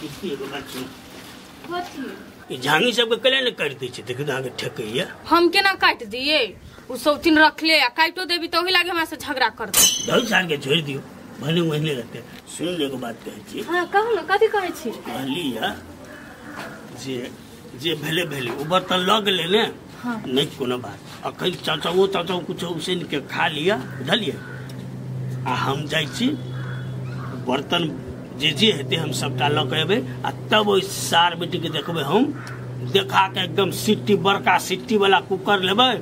कीर्ति एगो बात सुन। कथी? ई झांगी सबके केला ने काटि दै छै? देखियौ तऽ अहाँके ठेकैया। हम केना काटि दियै? ओ सौतीन रखले आ काटियो देबी तऽ ओही लागे हमरा से झगड़ा करतै। दही साल के छोड़ि दियौ, भने ओहने रहतै। सुन ने, एगो बात कहै छी। हाँ, कहू ने, कथी कहै छी? कहली है जे जे भेलै भेलै, ओ बर्तन लऽ गेलै ने। हाँ। नहि कोनो बात, अखन चचाओ तचाओ कुछो उसन के खा लिअ, बुझलियै? आ हम जाइ छी, बर्तन जे जे हेतै हम सबटा लऽ के एबै आ तब ओहि सार बेटीके देखबै हम। देखा के एकदम सीटी, बड़का सीटी वाला कुकर लेबै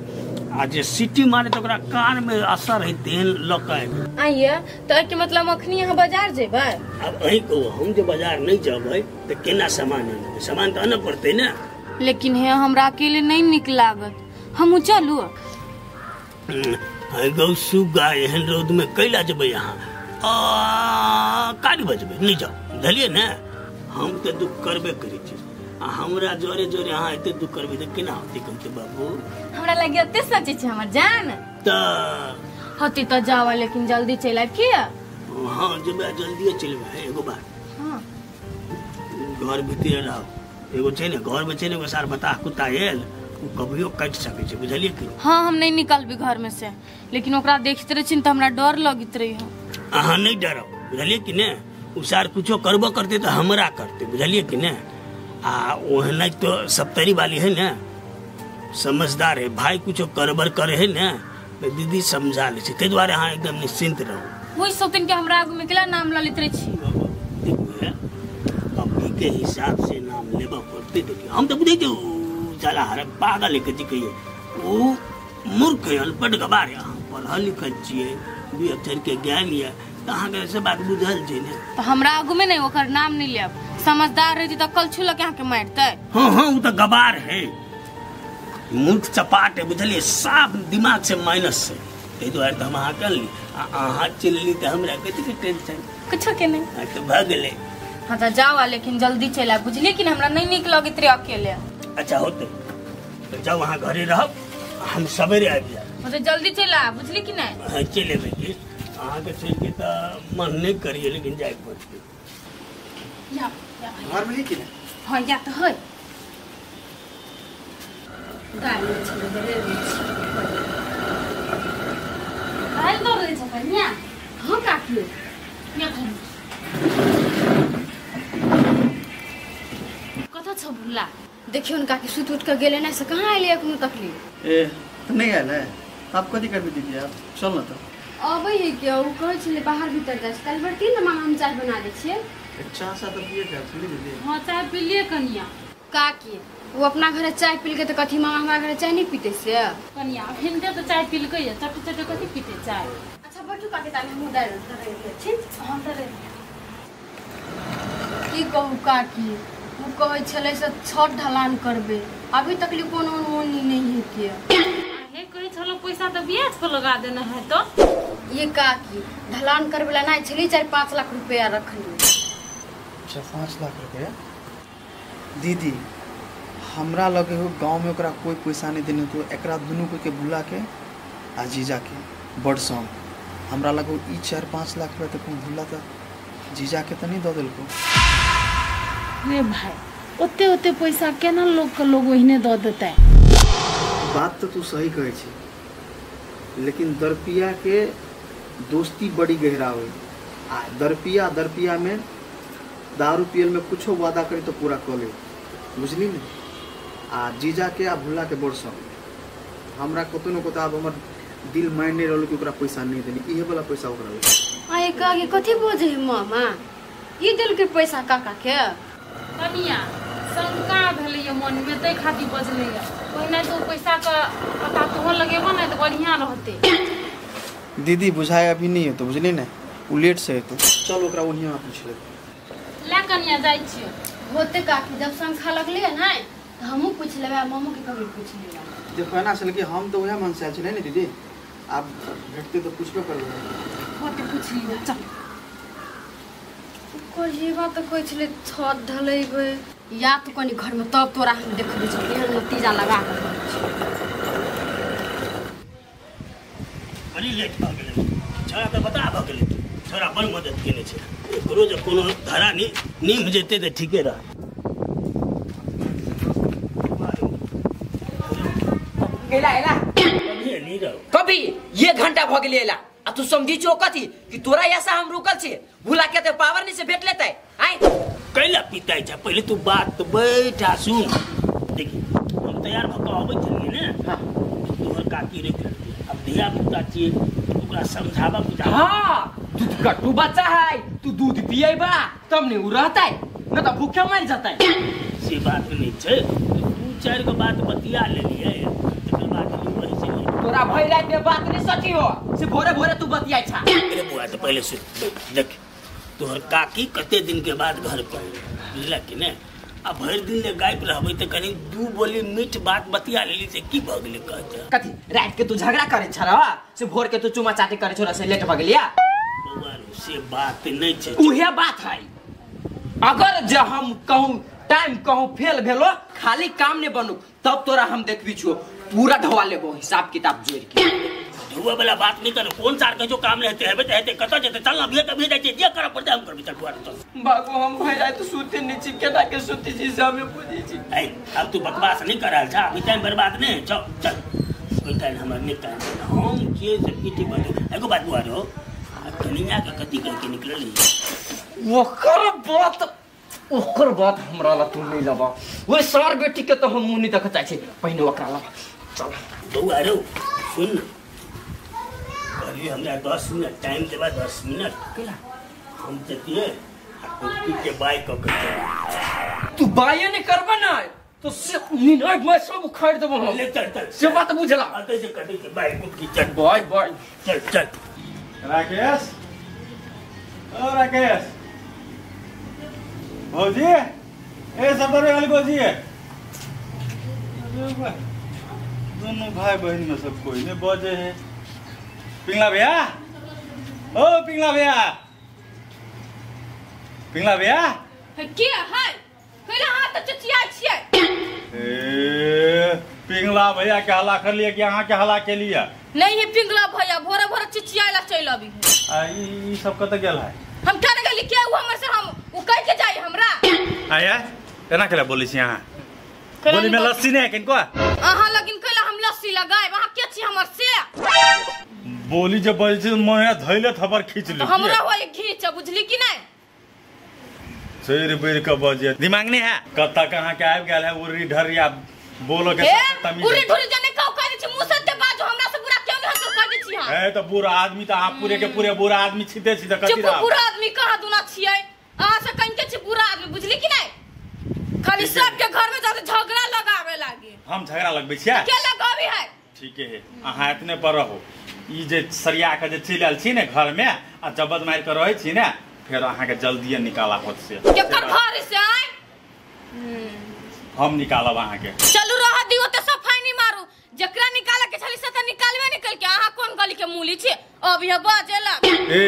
आ जे सीटी मारे तऽ ओकरा कान में असर है तेहन लऽ के एबै। आइए तऽ एहिके मतलब अखनी अहाँ बाजार जेबै? आब अहीं कहू, हम जे बाजार नहि जेबै तऽ केना सामान अनबै? सामान तऽ आनऽ पड़तै ने। लेकिन हे, हमरा अकेले नहीं निक लागत, हमहूँ चलू? गौ सुग्गा, एहन रौद में कैला जेबै अहाँ? आ काली बजबै, नहि जाउ, बुझलियै ने? हम तऽ दुख करबे करै छी आ हमरा जोरे जोरे अहाँ एते दुख करबै तऽ केना होतै, कहते बाबू? हमरा लगे एते सोचै छै हमर जान। तऽ होती तऽ जावा, लेकिन जल्दी चलि आबि किया। हाँ, जेबै आ जल्दिए चलबै। एगो बात। हाँ। घर भीतर रहब। एगो छै ने घर में छै ने एगो सार बताह कुत्ता आयल, ओ कभियो काटि सकै छै, बुझलियै कि? हाँ, हम नहीं निकलबी घर में से, लेकिन ओकरा देखते रहे छी तऽ हमरा डर लगैत रही। अहाँ नहि डरब, बुझलियै कि ने? ओ सार कुछो करबो करतै तऽ हमरा करतै, बुझलियै कि ने? आ ओहना तो सप्तरी वाली है ने, समझदार है भाई, कुछो करबर करे है ने तऽ दीदी समझा लै छै, ताहि दुआरे अहाँ एकदम निश्चिंत रहू। ओहि सब दिन के हमरा आगू में केला नाम लऽ लैत रहे छी? देखू हे, अभी के हिसाब से नाम लेबऽ पड़तै। देखियौ, हम तऽ बुझै छियै उ साला हर पागल है, कथी कहियै, ओ मूर्ख है, अनपढ़ गवार है। अहाँ पढ़ल लिखल छियै, दू अक्षर के ज्ञान यऽ, तऽ अहाँके सब बात बुझल छै ने। तऽ हमरा आगू में नहीं ओकर नाम नहीं लेब। समझदार रही तऽ कलछू लऽ के अहाँके मारतै। हाँ हाँ, वो तो गवार है, मूर्ख चपाट है, बुझलियै? साफ दिमाग से माइनस है। ताहि दुआरे तऽ हम अहाँके अनली आ अहाँ चलली तऽ हमरा कथीके टेंशन? कुछो के नहीं। हाँ, तऽ भऽ गेलै। हाँ तऽ जाओ आ, लेकिन जल्दी चलि आयब, बुझलियै कि ने? हमरा नहीं नीक लगैत रहे अकेले। अच्छा, होतै तऽ जाउ, अहाँ घरे रहब, हम सवेरे आबि जायब। हाँ तऽ जल्दी चलि आयब, बुझलियै कि नहीं? हाँ, चलि एबै की। अहाँके चलि के तऽ मन नहि करियै, लेकिन जायके पड़तै। या या भाई। घर में है कि नहीं? हाँ, या तऽ है। दालि छलै, दे दै छी। दालि दऽ दै छै कनिया? हाँ काकी। या धरू। कतऽ छौ भुल्ला? देखियौ ने काकी, सुति उठि कऽ गेलै नहि से कहाँ एलै एखनो तकली। ए तऽ नहि आयल है, आप कथी करबी दीदी? आप चल ना तऽ। अबै है के, ओ कहै छलै बाहर भीतर जाइ छै। काल्हि बरती ने मामा, हम चाय बना दै छियै। चाह सा तऽ पिए के बुझली दीदी। हाँ, चाय पी लिए कनिया। काकी, ओ अपना घरे चाय पीलकै तऽ कथी मामा हमरा घरे चाय नहि पीतै से? कनिया, हिनके तऽ चाय पीलकै या चट चट कथी पीते चाय? अच्छा बैठू काकी, ताबे हमहूँ दालि तरैत जाइ छी। हम तऽ की कहू काकी, ओ कहै छलै से छत ढलान करबै, अभी तक ले कोनो अनहोनी नहि है के। हे, कहै छलो पैसा तऽ ब्याज पर लगा देने है तो। ये काकी, ढलान करबै ला नहि छलै 4-5 लाख रुपया रखली। अच्छा, 5 लाख रुपया? दीदी, हमरा लगे हो गाँव में ओकरा कोई पैसा नहीं देने, तो एकरा दुनू कोई के, भुला के आ जीजा के बड़ सौंग। हमरा लगे ई 4-5 लाख रुपया तऽ भुला तऽ जीजा के तऽ नहीं दऽ देलको? रे भाई, ओते ओते पैसा केना लोग के लोग ओहिने दऽ देतै? बात तऽ तू सही कहै छी, लेकिन दरपिया के दोस्ती बड़ी गहरा हुई आ दरपिया दरपिया में दारू पियल में कुछो वादा करी तो पूरा कऽ ले, बुझली ने? आ जीजा के आ भुला के बड़ शौक। हमरा कतौ न कतौ आब हमर दिल मान नहीं रहल कि ओकरा पैसा नहीं देनी, इहे वाला पैसा ओकरा लगे। आये काकी, कथी बजै है मामा? ई देलकै पैसा काका के? कनिया, शंका भेलैया मनमे, ताहि खातिर बजलैया। पहिने तऽ ओ पैसाके पता तोहो लगेबो ने तऽ बढ़िआँ रहतै। दीदी, बुझाए अभी नहीं है तो, बुझली ने? उ लेट से है तो चल, ओकरा वहीं पूछ लेबै। ले कनिया, जाइ छियौ। होते काकी, जब शंखा लगलै ने तऽ हमहूँ पूछि लेबै आ मामो के कभी पूछि लेबै। देखो, एना छलै कि हम तऽ उएह मन से आयल छलै ने दीदी, आब भेटतै तऽ पूछबे करबै। होते, पूछि लियौ, चल। कहिएबा तऽ कहै छलै छत ढलेबै या तऽ कनि घरमे, तब तोरा हम देखबै छौ केहन नतीजा लगा कऽ रहै छै। बड़ी लेट भऽ गेलै। छोड़ा तऽ बता भऽ गेलै, छोड़ा बड़ मदद केने छै। एकरो जे कोनो धरा नहीं नीम जेते तऽ ठीके रह। एला एला कभी नहीं रहो कभी ये घंटा भ गेलै एला आ तू समझी छो कथी कि तोरा ऐसा हम रुकल छी भूला के ते पावर नहीं से भेट लेतै आय कैला पिताई छ पहिले तू बात तो बैठ आ सुन। देखी हम तैयार भ के अबै छलियै ने। हां तोहर काकी रोकि लेलकै। अब धिया पुता छियै ओकरा समझाबा बुझाबा। हां दूध कट्टू बच्चा है तू दूध पिएबा तब ने उ रहतै न त भूखे मर जतै। से बात नहीं छै दू चार गो बात बतिया लेलियै तकर बाद वही से तोरा भई रात में बात नहीं सची हो से भोरे भोरे तू बतियाई छा। अरे बुआ तो पहले सुन देख तोहर काकी कते दिन के बाद घर पर बुझला कि ने आ भरि दिन ले गायब रहबै त कनी दू बोली मीठ बात बतिया लेली से की भ गेलै कहते कथी रात के तू झगड़ा करे छरा से भोर के तू चुमा चाटी करे छोरा से लेट भ गेलिया। बौआ से बात नहीं छै उहे बात है। अगर जे हम कहूं टाइम कहूं फेल भेलो खाली काम ने बनू तब तोरा हम देखबी छो पूरा ढवा लेबो हिसाब किताब जोड़ के। ढुआ वाला बात नहीं करो कौन सार के जो काम रहते हेबे त हेते कत जेते चल ना अभी कभी जाय छै जे करऽ पड़तै हम करबी चल बुआ चल। बाबू हम भई रात सुते नहीं छी केना के सुते छी से हमें बुझी छी। ए अब तू बकवास नहीं कर रहल छा अभी टाइम बर्बाद नहीं चल चल कोई टाइम हमर नहीं टाइम हम के सब की ठीक बात एगो बात बुआ रो कनिया के कथी कह के निकलल ओकर बात हमरा ला तू नहीं लबा ओइ सार बेटी के तो हम मुंह नहीं देख चाहै छी पहिने ओकरा लबा चल। बौआ रो सुन कहलिए हमरा 10 मिनट टाइम देबा 10 मिनट केला हम जतिए आ कुत्ती के बाय क के तू बाय नहीं करबा ना तो से निनाय मैं सब उखाड़ देबो हम। ले चल चल से बात बुझला अते से कटी के बाय कुत्ती चल बाय बाय चल चल। राकेश ओ राकेश भौजी ए सबर वाली भौजी दोनों भाई बहन में सब कोई नहीं बजे है। पिंगला भैया ओ पिंगला भैया पिंगला भैया के है कैला हाथ चचिया छियै ए पिंगला भैया के हला कर लिया कि अहाँ के हला के लिया नहीं है पिंगला भैया भोरे भोरे चिचियाला चल अभी आ ई सब कत गेल है हम क्या गेली के उ हमर से हम उ कह के जाई हमरा आया केना केला बोली छी अहाँ बोली में लस्सी नहीं है किनको अहाँ लगिन कैला हम लस्सी लगाए वहां के छी हमर से बोली जे बजै छी मोहे धैले थपर खींच ली हमरा होय घीच बुझली कि नहीं सिर बिर के बजे दिमाग नहीं है कत्ता कहां के आबि गेल है उरी ढरिया बोलो के तमीज उरी ढरी जने कहू कह दै छी मुंह से ते बाजू हमरा से बुरा क्यों नहीं हम कह दै छी हां ए त बुरा आदमी त आप पूरे के पूरे बुरा आदमी छिते छी त कथि चुप बुरा आदमी कहां दुना छियै अहाँ से कन के छी बुरा आदमी बुझली कि नहीं खाली सबके घर में जाके झगड़ा लगावे लागी हम झगड़ा लगबै छियै के लगावे है ठीक है अहाँ इतने पर रहो ई जे सरिया के जे चलि आयल छी ने घर में आ जबद मारि के रहै छी ने फेर अहाँ के जल्दी निकाला होत से केकर घर से आय हम निकालब अहाँ के चलू रह दियो त सफाई नहीं मारू जकरा निकाले के छली से त निकालबे निकल के अहाँ कोन गली के मूली छी अब यह बाजेला ए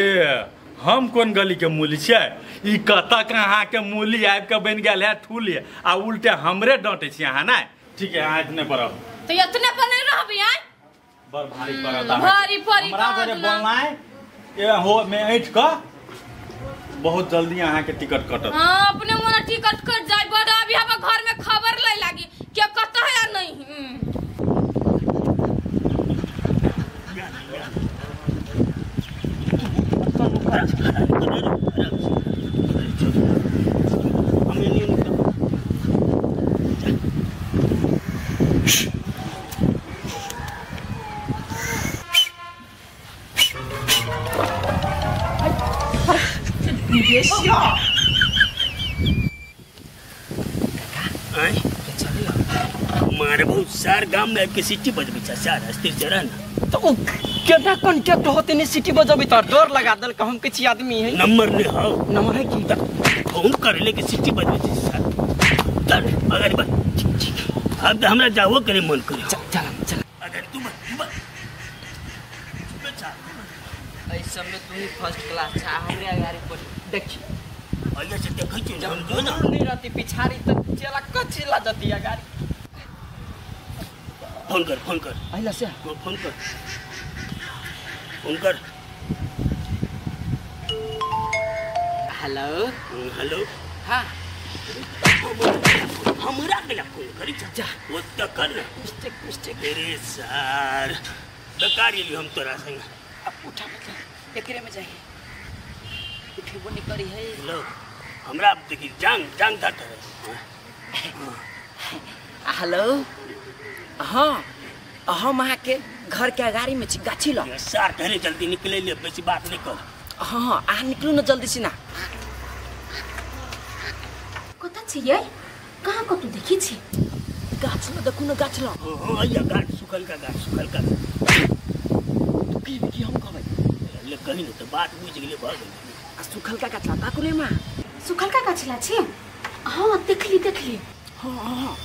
हम कोन गली के मूली छियै ई कतक अहाँ के मूली आबि के बनि गेल है ठूली आ उल्टे हमरे डांटे छी अहाँ नै ठीक है अहाँ इतने पर रहू त इतने पर नहीं रहबी आय बड़ भारी पड़त भारी पड़ी हमरा घरे बोलनाय ए हो में ऐठ क बहुत जल्दी अहाँ के टिकट कटत। हां अपने मोना टिकट कट जाय बड़ अभी हम घर में खबर ले लागी के कत है या नहीं। 你别笑。 मारे बहुत सार गाम में के सिटी बजबी छ सार स्थिर चरण तो उ केना कॉन्टैक्ट होते ने सिटी बजबी त डर लगा दल हम के छी आदमी है नंबर ने हो नंबर है की फोन कर ले के सिटी बजबी छी सार चल अगर बस अब त हमरा जाओ करे मन करे चल चल चल अगर तू बच्चा ऐ सब में तू ही फर्स्ट क्लास छा हमरे अगाड़ी पर देखी आइया से देखै छी हम जो ना नहीं रहती पिछाड़ी त चला कचिला जती अगाड़ी फोन कर फोन कर आइला से फोन कर फोन कर हेलो हेलो हाँ हमरा के ला फोन करी जा वो तो कर ना मिस्टेक मिस्टेक अरे सर बेकार गेली हम तोरा संग अब उठा मत एकरे में जाइए उठेबो नहीं करी है लो हमरा देखी जांग जांग धर हेलो हाँ हम अहाँ के घर के अगाड़ी में छी गाछी लग सर कहने जल्दी निकले ले बेसी बात नहीं कर हाँ हाँ अहाँ निकलू ना जल्दी से ना कत छियै कहाँ कतौ देखी छी गाछ ल देखू ना गाछ ल हां अइया गाछ सुखल का गाछ सुखल का तू की की हम कहबै ले कहीं न त बात बुझ गेलै भ गेलै आ सुखल का गाछ ला ताकू ने मां सुखल का गाछ ला छी हां देखली देखली हां हां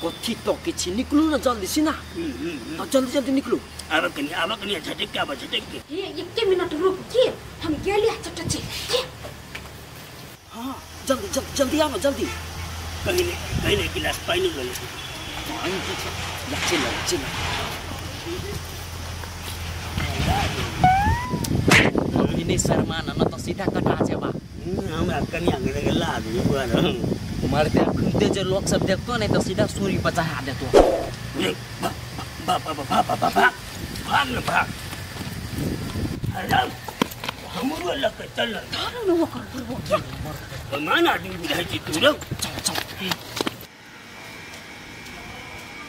कथी तके छी निकलू ना जल्दी से ना जल्दी जल्दी निकलू आब कनी झटक के आब झटक के हे एक मिनट रुक के हम गेली चट छी के हां जल्दी जल्दी जल्दी आब जल्दी कहीं नहीं गिलास पानी ले पानी की छै ला चल चल अभी नहीं शर्मा न त सीधा कटा जेबा हमरा कनिया के गेला आदमी बुआ मरते घूमते जे लोग सब देखतो नहीं तो सीधा सूरी पर चढ़ा देतो बा बा बा बा बा भाग न भाग अरे हमरो लग चल धरो न ओकर बुढ़बो के मान आदमी बुझाइ छी तू रो चल चल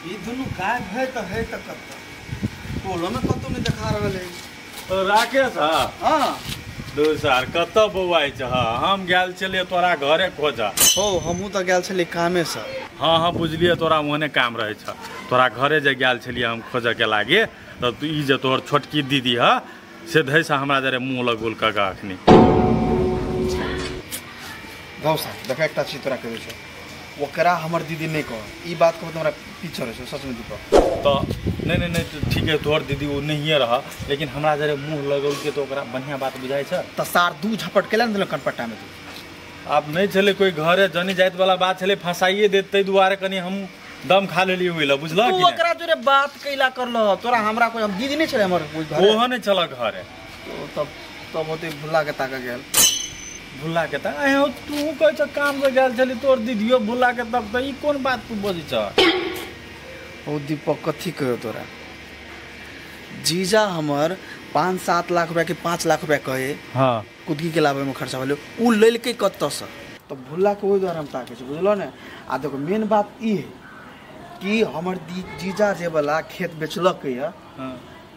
ई दुनू गायब है त है त कत टोलो में कतौ नहीं देखा रहल है राकेश हां दोसर कत बौआइ छ हम गेल छलियै तोरा घरे खोजा हो हमहूँ तऽ गेल छलियै कामे से हाँ हाँ बुझलियै तोरा ओहने काम रहै छ तोरा घरे जे गेल छलियै हम खोजऽ के लागे तऽ तू ई जे तोहर छोटकी दीदी ह से धैसँ हमरा जरे मुँह लगोल कऽ अखनी गौसा देख एकटा चीज तोरा कहै छौ ओकरा हमर दीदी नहीं कह ई बात कहब तऽ हमरा पीछे रहै छौ सच में दीपक तऽ नहीं नहीं नहीं ठीक है तोहर दीदी ओ नहिए रह लेकिन हमरा जरे मुँह लगौल के तो ओकरा बढ़िया बात बुझाइ छ तऽ सार दू झपट केला ने देलक कनपट्टा में तू आब नहीं छलै कोई घरे जनी जाइत वाला बात छलै फंसाइए देत ताहि दुआरे कनी हम दम खा लेली ओहि लए बुझलह तू कि ओकरा जोरे बात कैला करलह तोरा हमरा कोई हम दीदी नहीं छलै हमर कोई घरे ओहो नहीं छल घरे तो तब तब होते भुला के ताक गेल भुला के त आइ तू कहै छ काम से गेल छली तोर दीदियो भुला के तब त ई कोन बात तू बजै छ ओ दीपक कथी कहियो तोरा जीजा हमर 5-7 लाख रुपया के 5 लाख रुपया कहे हाँ कुदकी के लाबे में खर्चा भेलै उ लेलकै कतऽसँ तऽ भुला के ओहि दुआरे हम ताकै छी बुझलहो ने आ देखो मेन बात ई है कि हमर जीजा जे वाला खेत बेचलक यऽ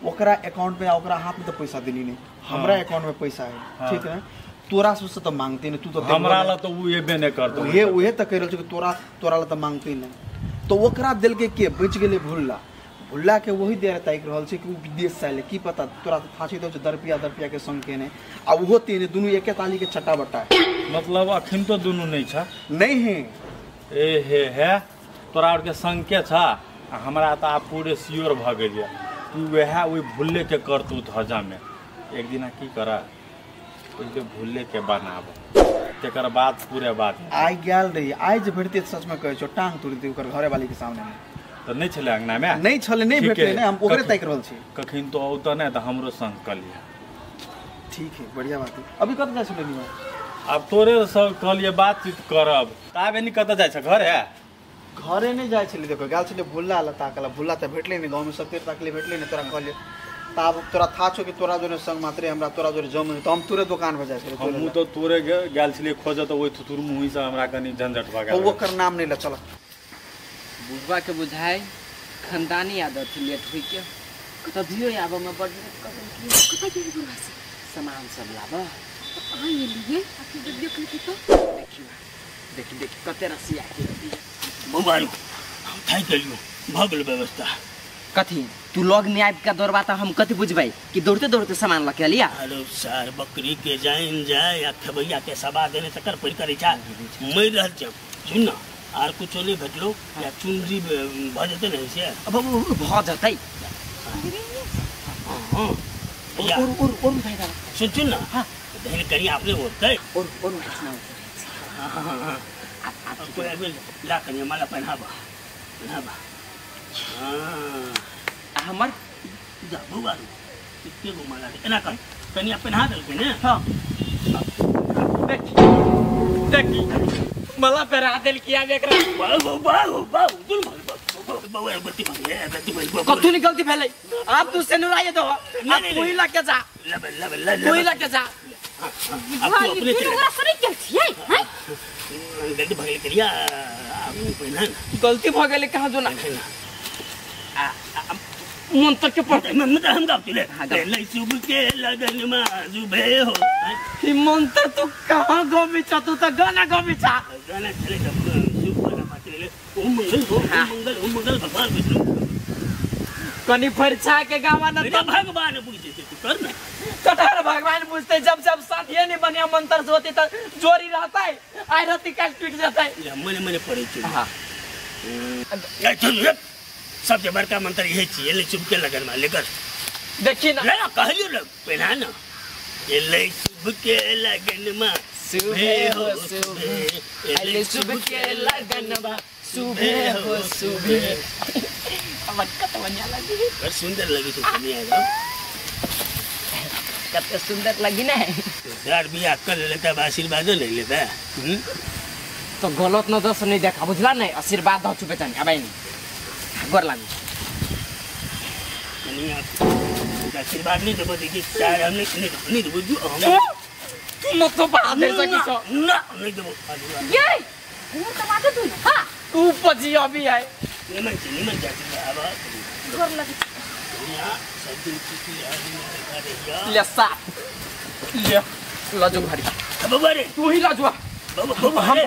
ओकरा अकाउंट में ओकरा हाथ में तऽ पैसा देली नहीं हमरा अकाउंट में पैसा है ठीक है तोरा सबसे तऽ मांगते नहीं तू तो हमरा ला तऽ उ एबे नहि करतौ उहे उहे तऽ कहि रहल छौ कि तोरा तोरा ला तऽ मांगते नहीं तो ओकरा देलकै के बचि गेलै भुल्ला भुल्ला के वही देर ताकि रहल छै कि उ विदेश से आयल की पता तोरा तऽ फाँसी दौ छै दरपिया दरपिया के संग केने आ उहो तेने दुनू एके ताली के चट्टा बट्टा है मतलब अखन तो दुनू नहीं छ नहीं है ए हे हे तोरा और के संग के छ आ हमरा तऽ आब पूरे श्योर भऽ गेल यऽ कि वएह ओहि भुल्ले के करतूत हजमे एक दिना की कर पहिले भुल्ले के बनाब तेकर बाद पूरे बात आइ गेल रही आइ जे भेटतै सच में कहै छौ टांग तोड़ि देतै ओकर घरे वाली के सामने में तऽ नहीं छलै अंगना में नहीं छलै नहीं भेटलै ने हम ओकरे ताकि रहल छी कखन तो औतऽ नहि तऽ हमरो संग कऽ लिअ ठीक है बढ़िया बात है अभी कतऽ जाइ छलै निमा आब तोरे सब कहलियै बातचीत करब आब एनी कतऽ जाइ छ घरे घरे नहीं जाइ छलै देखो गेल छलै भुल्ला लए ताकला भुल्ला तऽ भेटलै नहि गाँवमे सबके ताकले भेटलै नहि तोरा कहलियै तऽ आब तोरा था छौ कि तोरा जोरे संग मात्रे हमरा तोरा जोरे जम तऽ हम तोरे दोकान पर जाइ छलियै हमहूँ तऽ तोरे गेल छलियै खोजऽ तऽ ओहि थुथुर मुँहीसँ हमरा कनी झंझट भऽ गेल ओकर नाम नहि लए चल बुढ़वा के बुझाए खानदानी आदत लेट हुई के तभियो आबऽ में बड़ लेट कर कतऽ गेल बुढ़वा से सामान सब लाबऽ आ एलियै अखन जब देखलकै तऽ देखियो देखी देखी कते रसिया के बौआ हम थाकि गेलियो भऽ गेल व्यवस्था कथी तू लग में आबि के दौड़बा तऽ हम कथी बुझबै कि दौड़ते दौड़ते सामान लऽ के अलिया अरे सार बकरी के जाइन जाय आ खेबैया के सवा देने तकर पड़ि करै छै मरि रहल छै सुन न आर कुछो नहीं भेटलो या चुनरी भऽ जेतै ने से अब भऽ जेतै हां और उठाइ दे सुन सुन न हां धन करी अपने होतै और उठाना हां हां अब कोई आबि ला कनिया माला पहनाबा पहनाबा हां हमर जा बौआ एके गो माला एना कर कनिया पहना देलकै ने हां देख देखी मला पेरा देल किया एकरा बाबू बाबू बाबू दुन बाबू गलती भइल गलती भइल कथु नहीं गलती भेलै आप तू सेनुराय दो आप तू ही लग के जा लब लब लब तू ही लग के जा आप तू अपने चले ओकरा सुनै के छियै हैं गलती भइल करिया आप पहिना गलती भ गेलै कहां जो ना मन तक के पड़ मन हम गाव ले ले शुभ के लगन मा जुबे हो ई मंत्र तू कहां गबी छ तू त गाना गबी छ गाना चले शुभ वाला बात ले ओम मंगल ओम मंगल ओम मंगल भगवान विष्णु कनी फरछा के गावा न त भगवान पूछे तू कर ना कटहर भगवान पूछते जब जब साथिए नहीं बनिया मंत्र से होती त जोरी रहता है आई रहती काट टूट जाता है मने मने पड़े छी हां ए सबसे बड़का मंत्र यही छी ले शुभ के लगन में लेकर देखी ना ले कहलियो ले पहना ना ये ले शुभ के लगन में सुबह हो सुबह ले शुभ के लगन में सुबह हो सुबह अब कत बढ़िया लगी बड़ सुंदर लगी तो कनिया रो कत सुंदर लगी ना यार बियाह कर लेता आशीर्वाद ले लेता तो गलत नजर से नहीं देखा बुझला नहीं आशीर्वाद दो चुपे जानी अब नहीं गोर लागी कनिया आशीर्वाद नहीं देबो देखी चार हमने नहीं नहीं देबो जो हम तू मत तो बात दे सकी सो ना नहीं देबो ये घूर त बात तू हां तू पजी अभी है निमन से निमन जाती है अब गोर लगी कनिया सब दिन की आदमी ले साथ ले लजो घरी बाबा रे तू ही लजुआ बाबा बाबा हम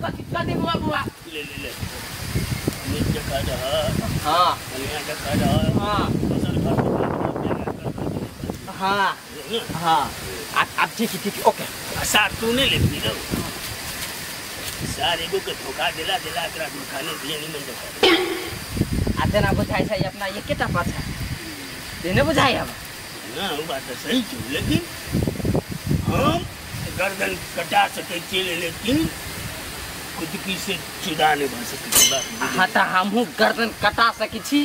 कथि कथि बुआ बुआ ले ले ले नित्य का रहा हां कन्या का रहा हां फसल का हां हां अब ठीक ठीक ओके सार तू नहीं लेती रो सार एगो के धोखा दिला दिला एकरा धोखा नहीं दिए नहीं मन धोखा आ तेना बुझाइ छै अपना एकेटा पाछा तेने बुझाइ अब ना वो बात तो सही छै लेकिन हम गर्दन कटा सकै छी लेकिन खुदकी से जुदा नहीं भऽ सकै छी। हाँ त हमहूँ गर्दन कटा सकै छी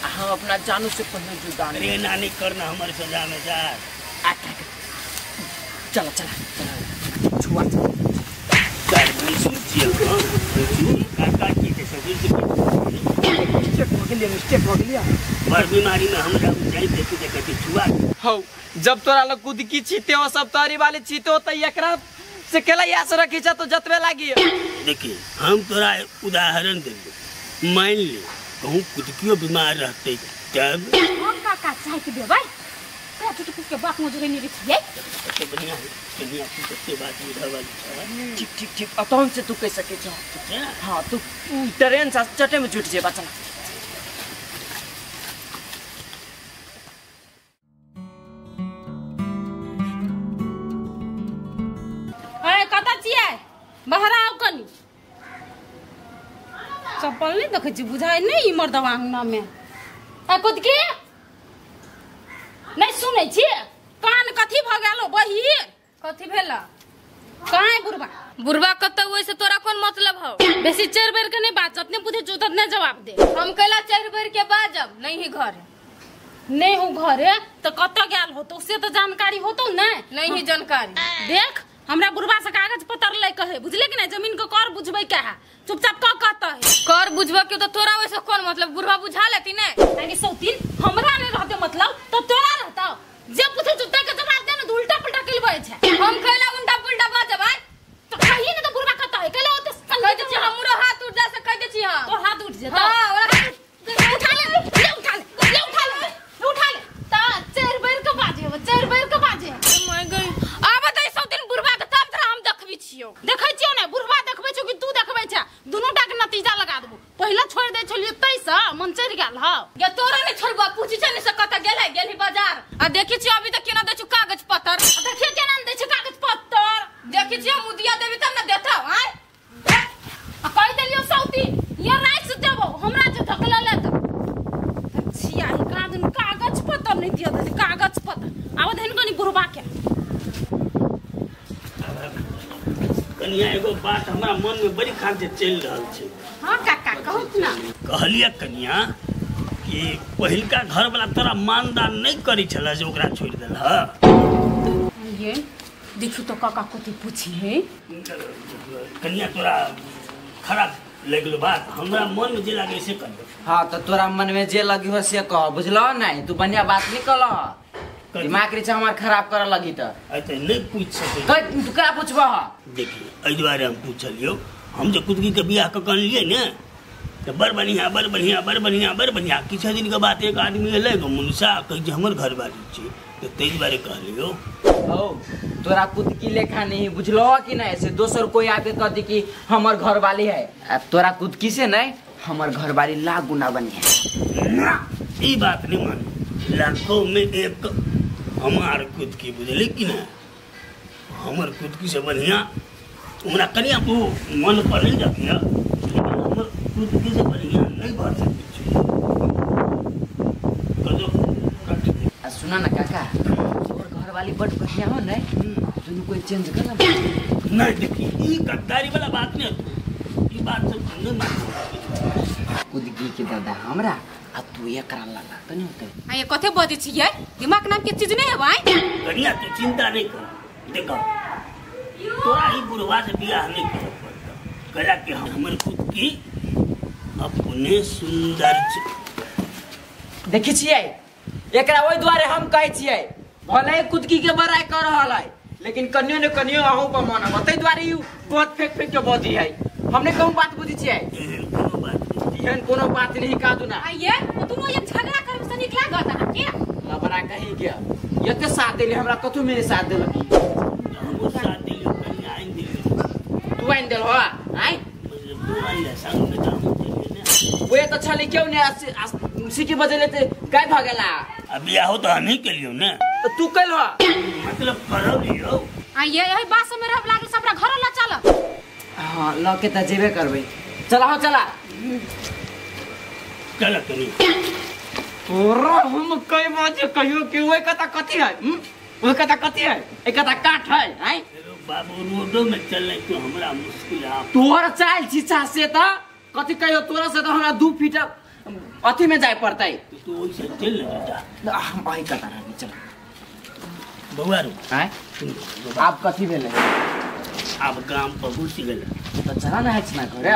आ हम अपना जानू से पहिने जुदा अरे नानी करना हमर सजा में जा चला चला चला छुआ चार भैंसुर छियै भैंसुर काका की छै ससुर से मिस्टेक हो गेलियै मिस्टेक हो गेलियै बड़ बीमारी में हमरा जाई देखी जे कथी छुआ हौ जब तोरा लग कुदकी छीते हो सब तोरी वाले छीते हो त एकरा से केला यास रखी छ तो जतबे लागी। देखिए हम तोरा उदाहरण देलियो मान ले कहूँ कुदकियो बीमार रहते तब हम काका चाय के देबै तोरा छोटू के बाप मजरे नहीं रखिए कते बढ़िया है कन्या की कते बात बुझा वाली छै। ठीक ठीक ठीक अतन से तू कह सके छ। हां तू ट्रेन से चटे में छूट जेबा चला। ए कत छियै बाहर आउ कनी चप्पल नहीं देखै छी बुझाइ नहीं ई मर्दवा अंगना में ए कुदकी नहीं सुनै छी कान कथी भ गेलो बहिर कथी भेला काहे बुढ़बा बुढ़बा कत ओइ से तोरा कोन मतलब हौ बेसी चारि बेर के नहीं बात जतने बुझे जो ततने जवाब दे। हम कैला चारि बेर के बाजब नहीं ही घर नहीं हूँ घरे तो कत गेल हो तो से तो जानकारी होतो नहीं नहीं ही जानकारी। देख हमरा बुढ़बा से कागज पत्र ले कहे बुझले कि नहीं जमीन के कर बुझबै के है चुपचाप क कहता है कर बुझबा के तो तोरा वैसे कोन मतलब बुढ़बा बुझा लेती ने ताकि सौतीन हमरा नहीं रहते मतलब तो तोरा रहता जे पूछे चुपचाप के जवाब दे ना उल्टा पुल्टा कइलबै छै। हम कैला उल्टा पुल्टा बाजबै तो कहिए ना तो बुढ़बा कहता है कैला ओते कह दे छी हमरो हाथ उठ जा से कह दे छी हम तोर हाथ उठ जेतौ। हां उठा ले ले उठा ले ले उठा ले उठा ले ता चारि बेर के बाजे चारि बेर के बाजे my गई आब त सौतीन बुढ़बा के तब तोरा हम देखबी छियो। देखै छियो ने बुढ़बा देखबै छौ कि तू देखबै छ दुनू टा के नतीजा लगा देबो। पहिला छोड़ दे छलियो तैसे मन चढ़ गेल ह गे तोरा नहीं छोड़बा पूछी छ ने से कत गेलै गेली बाजार आ देखी छियो अभी तक केना दै छु कागज पत्र आ देखिए केना दै छै कागज पत्र देखी छियो मुदिया देबी तब ने देतौ आय आ कहि देलियो सौती ये राइस देबो हमरा जे धकला ले त छिया ई कादन कागज पत्र नहीं दिया दे कागज पत्र आब धन कनी बुढ़बा के कनिया एगो बात हमरा मन में बड़ी खान से चल रहल छै। हां काका कहू ना कहलिए कनिया कि पहिलका घर वाला तोरा मानदान नहीं करी छला जे ओकरा छोड़ देल ह ये देखियो तो काका कथी पूछी है। कन्या तोरा खराब लगलो बात, हमरा मन में जे लागे से कर। हां तो तोरा मन में जे लगी हो से कह, बुझलो नहीं? तू बढ़िया बात नहीं कहल, दिमाग रे हमार खराब करे लगी त। अच्छा नहीं पूछ सके तू का पूछबह? देखिए एहि दुआरे हम पूछलियो, हम जे कुदकी के बियाह क कहलिए ने तो बड़ बढ़िया बड़ बढ़िया बड़ बढ़िया बड़ बढ़िया। किछु दिन के बाद एक आदमी एलै गो मुनसा कहै जे हमर घर बारी छी, तो ताहि दुआरे कहलियो। हो तोरा कुदकी लेखा नहीं, बुझलो कि नहीं? से दोसर कोई आके कह दी कि हमर घर वाली है, आ तोरा कुदकी से नहीं हमर घर वाली लाख गुना बढ़िया। ना ई बात नहीं मान, लाखों में एक हमार कुदकी, बुझली कि ना? हमर कुदकी से बढ़िया हमरा कनिया को मन पर नहीं रखिया, लेकिन हमर कुदकी से बढ़िया नहीं भर सकै छी। कजो कट। आ सुना ना काका, तोर घर वाली बड़ बढ़िया हो नहीं? दुनू कोई चेंज कर ना। नहीं देखी ई गद्दारी वाला बात नहीं, ई बात सब नहीं मानू। कुदकी के दादा हमरा आ तू एकरा लगा त नहीं होते। आ ये कथे बजै छियै? दिमाग नाम के चीज नहीं है भाई। कन्या तू चिंता नहीं कर, देखो तोरा ही बुढ़वा से बियाह नहीं करे पड़ता, कहला कि हमर कुदकी अपने सुंदर। देखी छियै एकरा ओहि दुआरे हम कहै छियै भले कुदकी के बड़ाई कर रहल है, लेकिन कनियो ने कनियो अहूँ पर मन है, ताहि दुआरे ई बहुत फेंक फेंक के बजी है। हमने कहूँ बात बुझी छियै? एहन कोनो बात नहीं कादू ना। आइए तुम ये झगड़ा करब से निक लागत अहाँ के? लबड़ा कहीं के एते साथ देली हमरा, कथू मेरे साथ देलक? हमो साथ देलियो कनिया आइन देलियो। तू आइन देल हो? आइ तू आइन दे संग में त हम देलियो ने। ओए त छली क्यों ने सीटी बजेले ते गाय भ गेला। आ बियाहो त हमही केलियो ने। त तू कैल हो? मतलब करलियो। आइए यही बात में रहब लागल सबरा घर ल चल। हां ल के त जेबे करबै, चला हो चला चल कनी। तोरा हम कई बाजे कहियो कि ओइ कता कथी है, ओइ कता कथी है, ए कता काठ है। आइ बाबू रोडो में चलने तो हमरा मुश्किल है। तोहर चाल छिछा से त कथी कहियो, तोरा से त हमरा 2 फीट अथी में जाय पड़तै। तू ओइ से चल न जा, हम अही कता रहबी। चल बौआ रो। आइ आब कथी भेलै? आब गाम पर घुसि गेलै त चला ना है ना घरे।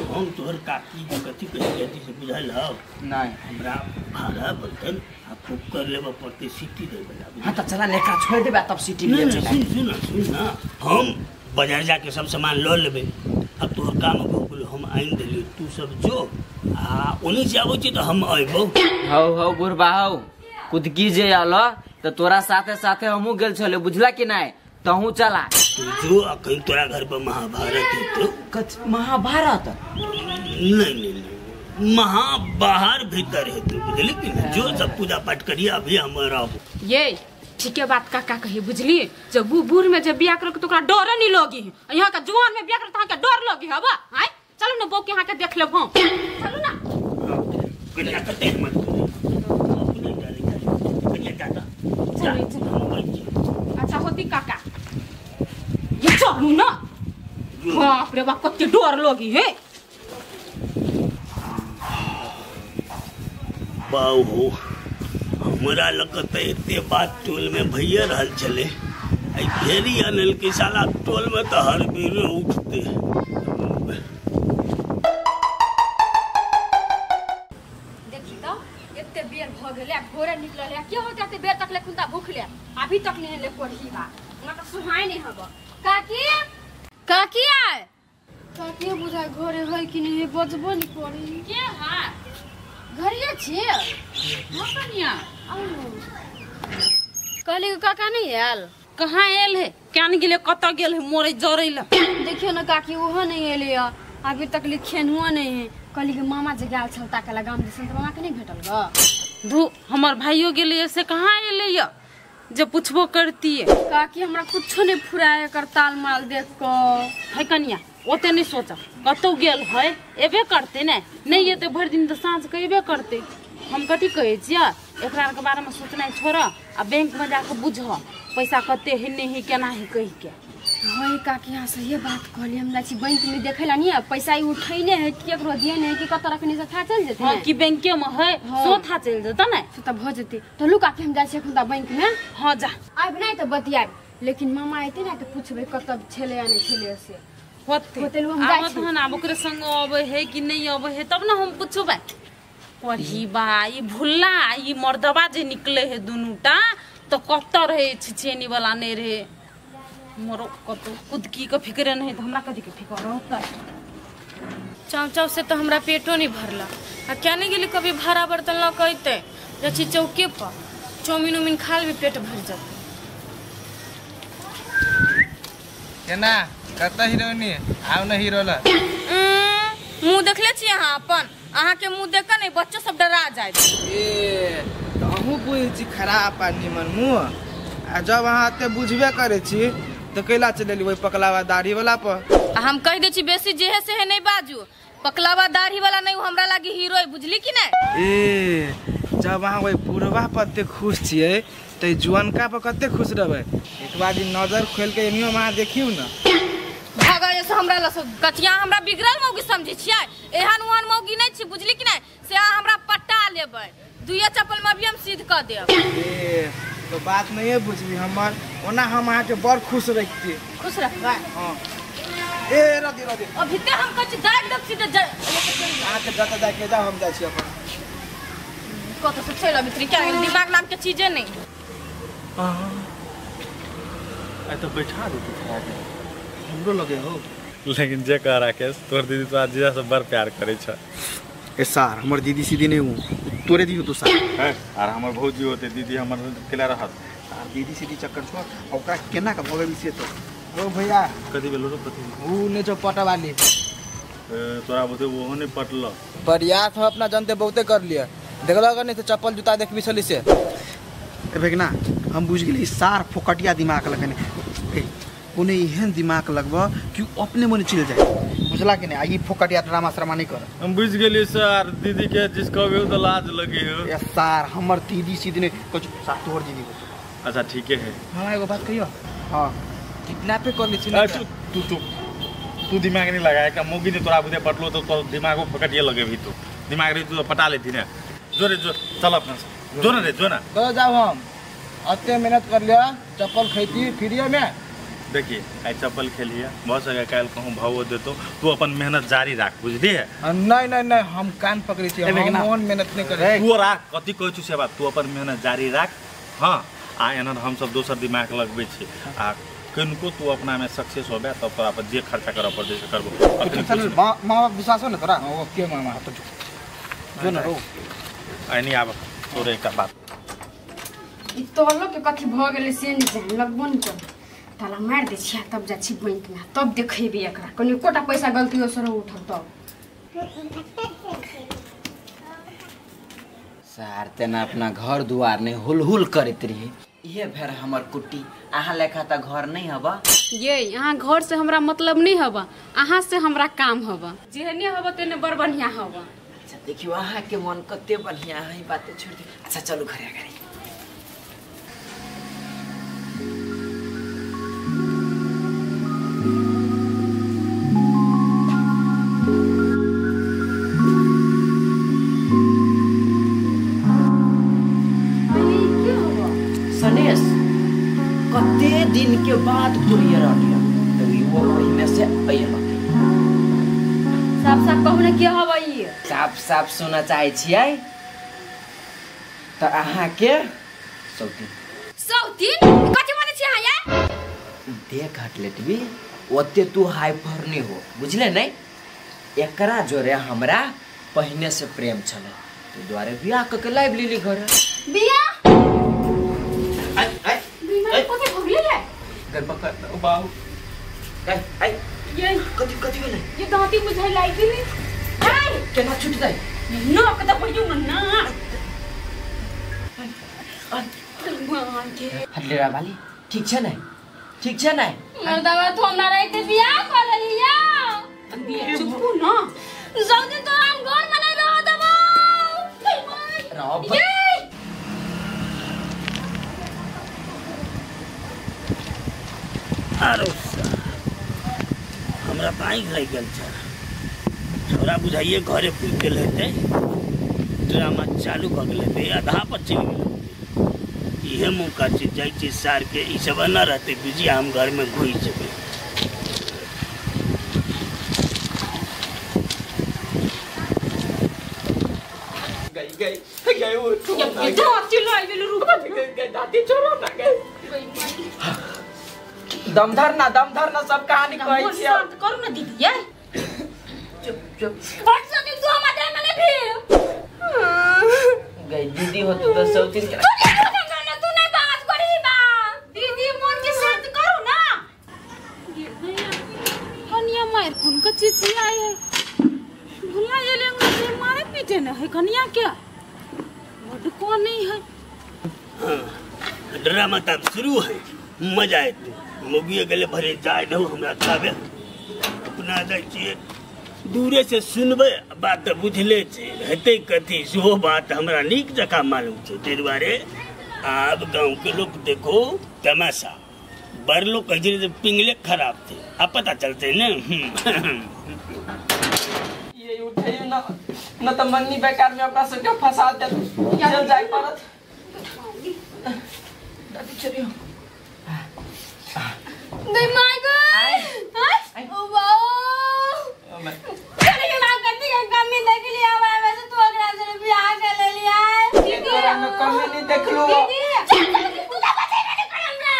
हम तोहर काकी के कथी कहै जल्दी से बुझल हौ? नहीं हमरा भाड़ा बर्तन आ कुकर लेबऽ पड़तै सीटी दै बला। हां त चला लेखा छोड़ देबे तब सीटी लिए चला। सुन सुन सुन ना, हम बाजार जाके सब सामान ल लेबै, अब तोहर काम भऽ गेल, हम आनि देलियौ, तू सब जो आ ओनी से आबै छी त हम अयबौ। हौ हौ बुढ़बा हौ, कुदकी जे आल त तोरा साथे साथे हमहूँ गेल छले, बुझला कि नहीं? तहूँ चला जो आ कहीं तोरा घर पर महाभारत हेतौ। कथ महाभारत? नहीं नहीं नहीं, महा बाहर भीतर हेतौ, बुझली कि नहीं? जो सब पूजा पाठ करिए अभी हम रहबो। ये ठीके बात काका कही, बुझली? जब बूढ़ में जब बियाह करके तो ओकरा डर नहीं लगी है, यहाँ का जुआन में बियाह करके तो अहाँ के डर लगी हब। आय चलू ना बो के यहाँ के देख लेब हम, चलू ना। कन्या कते हिम्मत करी अपने डाली कन्या जाता। चलू अच्छा होती काका, ये चलू ना। बाप रे बाप कते डर लगी है। बाऊ हो हमरा लगत एते बात टोल में भैया रहल छले, आई फेरी अनल के साला टोल में तो हर बेर उठते। देखी तो एते बेर भ गेलै, भोरे निकलल है, के होते एते बेर तक ले खुंदा भूख ले अभी तक नहीं ले कोढ़ी बा, हमरा त सुहाय नहीं हब। काकी काकी आय काकी बुझाय घरे है कि नहीं, बजबो नहीं करी के। हां घरिया छी। हां कनिया कहली काका नहीं आयल? कहाँ आयल है, केन गेले, कत गेल है मोरे जरै ल। देखियो ना काकी ओहो नहीं एले, अभी तक लिखेन हुआ नहीं है। कहली कि मामा जे गेल छल ताकला गाम दिसन त मामा के नहीं भेटल ग। धू हमर भाइयो गेले से कहाँ एले य जे पूछबो करती। काकी हमरा कुछो नहीं फुराए कर ताल माल देख क। है कनिया ओते नहीं सोच, कतौ गेल है एबे करते ने, नहीं एते भरि दिन त साँझ के एबे करते। हम कथी कहै छियै, एकरा के बारे में सोचनाइ छोड़ आ बैंक में जाके बुझ पैसा कते है नहीं है केना है कहि के। हां काकी हां सही बात कहली। हम जाइ छी बैंक में देखेला नहीं पैसा ई उठैने है कि केकरो दिए नहीं कि कत रखने से था चल जेते। हां कि बैंके में है सो था चल जेता ने से त भ जेते। तो लू काकी हम जाइ छी एखन बैंक में। हां जा आब नहीं त बतियाब, लेकिन मामा एते ना त पूछबे कत छेले या नहीं छेले से होते होते हम जाइ छी। आब आब ओकरे संग अबै है कि नहीं अबै है तब ना हम पूछबै। पढ़ी बा ई भुल्ला ई मर्दबा जे निकले है दुनूटा तो कत रहे छिछेनी वाला नहीं रहे मोरो कत कुदकी के फिक्र नहीं त हमरा कथी के फिक्र होता। चाव चाव से तो हमरा पेटो नहीं भरला आ क्या नहीं गेली कभी भाड़ा बर्तन ल कहते जाइ छी चौके पर चाउमीन उमीन खा लेबे पेट भर जाते। केना कत हीरोइनी आउ न हीरो ल मुंह देखले छी अहाँ अपन, अहाँ के मुंह देख के नहीं बच्चो सब डरा जाए। ए त अहूँ बुझै छी खराब आ निमन मुंह, आ जब अहाँ एते बुझबे करै छी त कैला चलेली ओहि पकलावा दाढ़ी वाला पर। आ हम कह दै छी बेसी जेहे सेहे नहीं बाजू, पकलावा दाढ़ी वाला नहीं हमरा लागी हीरो है बुझली कि नहीं। ए जब अहाँ ओहि बुढ़वा पर एते खुश छियै त जुअनका पर कते खुश रहबै। एक बार नजर खोल के एनियो अहाँ देखियौ न। भागा से हमरा लस कथिया हमरा बिगड़ल मौगी समझै छियै, एहन ओहन मौगी नहीं छी बुझली कि नहीं, से अहाँ हमरा पटा लेबै दुइये चप्पल में भी हम सीध क देब। ए तो बात नहीं है बुझली हमर, ओना हम अहाँ के बड़ खुश रखती। खुश रखबै? हां। ए रदी रदी अभी ते हम कछ दाग दब सीधे अहाँ के जत जाके जा हम जाइ छी अपन कत से चल अभी क्या दिमाग नाम के चीजे नहीं। आ तो बैठा दे तू हमरो लगे हो। लेकिन जे कह राकेश तोर दीदी तो आज जीजा से बड़ प्यार करे छ। ए सार हमर दीदी सीधी नहीं हूं तोरे दीदी तो सार है और हमर भौजी होते दीदी हमर केला रहत। सार दीदी सीधी चक्कर छोड़ ओकरा केना के भगेबी से तो। ओ भैया कथि भेलो रे कथि ऊ ने जो पटवाली तोरा बोते ओहो नहीं पटल। प्रयास हम अपना जानते बहुते कर लिया देखला अगर नहीं तो चप्पल जूता देखबी छली से। ए भेगना हम बुझ गेली सार फोकटिया दिमाग लगने कोने एहन दिमाग लगब कि अपने मन चल जाए बुझला कि नहीं। आ ई फोकटिया ड्रामा श्रामा नहीं कर। हम बुझ गेली सर दीदी के जिस कहबे तो लाज लगे हो। ए सार हमर दीदी सीधी नहीं कुछ सार तोहर दीदी को। अच्छा ठीक है हां एगो बात कहियो। हां किडनैप कर ली छी। तू तू तू दिमाग नहीं लगाया का मोगी ने तोरा बुदे पटलो तो तोर दिमागो फोकटिया लगे भी तो दिमाग रे तू पटा लेती ने। जोरे जो चल अपना जो ना रे जो ना कह जाओ हम अत्ते मेहनत कर लिया चप्पल खैती फ्रीए में। देखिए आई चप्पल खेलिए बहुत सके काल कहूँ भाव देतो तू अपन मेहनत जारी राख बुझली है। नहीं नहीं नहीं हम कान पकड़े छी हम मोहन मेहनत नहीं करे। तू राख कथि कहै छु से बात तू अपन मेहनत जारी राख। हां आ एनर हम सब दोसर दिमाग लगबै छी आ किनको तू अपना में सक्सेस होबे तब तोरा पर जे खर्चा करऽ पड़तै से करबो। चल मां बाप विश्वास हो न तोरा? हां ओके मामा तो जो न रो आइनी आब तोरे एक बात ई तोलो के कथि भ गेलै से नहीं जान लगबो न कर ताला मार दे छिया तब जा छी बैंक में तब देखेबे एकरा कनी कोटा पैसा गलती हो सर उठल तब। सार तेना अपना घर दुआर ने हुलहुल करैत रही ये भेर हमर कुट्टी अहाँ लेखा त घर नहीं हबा। ये अहाँ घर से हमरा मतलब नहीं हबा, अहाँ से हमरा काम हबा। जेहने हबा तेने बड़ बढ़िया हबा। अच्छा देखियो अहाँ के मन कते बढ़िया है बातें छोड़ दे। अच्छा चलू घरे घरे। सनेश कते दिन के बाद कुरियर आलिया तो वो ओही में से अयलक। साफ साफ कहू ने के हबा ई? साफ साफ सुना चाहे छियै त अहाँ के सौतीन। सौतीन कथि माने छी अहाँ या? देख हटलेटबी ओते तू हाइपर नहीं हो बुझले नहीं। एकरा जोरे हमरा पहिने से प्रेम छले तो द्वारे बियाह क के लाइव लेली घर। बियाह आई आई बीमार कथि भगले ले घर पकड़ ओ बाबू आई आई ये कथि कथि भेलै? ये दांती बुझाइ लागि गेलै। आई केना छूट जाय न कत पड़ियौ न ना हटलेरा वाली ठीक छै नै? ठीक छै नै मर्दवा तो हमरा रहते बियाह कर लिया। चुप न सब दिन तो हम घर में नहीं रह देबो। रह ये अरे हमरा तऽ आँखि लागि गेल छै। छोरा बुझाइए घरे पुगि गेल हेतै, ड्रामा चालू भऽ गेल हेतै, आधा पर चलि गेल हेतै। इहे मौका छै, जाइ छी सारके ई सब एना रहतै बिजी, हम घरमे घुसि जेबै। गई गई गई वो दादी छोड़ो ना गई। दम धरना सब कहानी कहै छी। शांत करू ना दीदी ये। चुप चुप हट सकी तू हमरा दे मने भी गई दीदी हो तो सब चीज तू नहीं तू नहीं बात करी बा। दीदी मन के शांत करू ना। कनिया मार कुन के चीची आए है भुला गेले से मारे पीटे न है कनिया के बड को नहीं है। ड्रामा तब शुरू है, मजा आयत। मौगिए गेले भरे जाय दहो हमरा ताबे अपना जाइ छियै दूरे से सुनबै बात तऽ बुझले छै हेतै कथी सेहो बात हमरा नीक जकाँ मालूम छै। ताहि दुआरे आब गाँवके लोक देखो तमाशा बड़ लोग कहै छै जे पिंगले खराब थे, आब पता चलतै ने। ये उठैयो ना न त मंगनी बेकार में अपना सबके फंसा देल चल जाय पड़त। दादी चलियो गई my गई ओ वाओ चल ना कथी के कमी देख लिया वैसे तू ओकरा से बियाह कर ले लिया। दीदी तोरा में कमी नहीं देखलू। दीदी चल तू का बचे नहीं कर हमरा।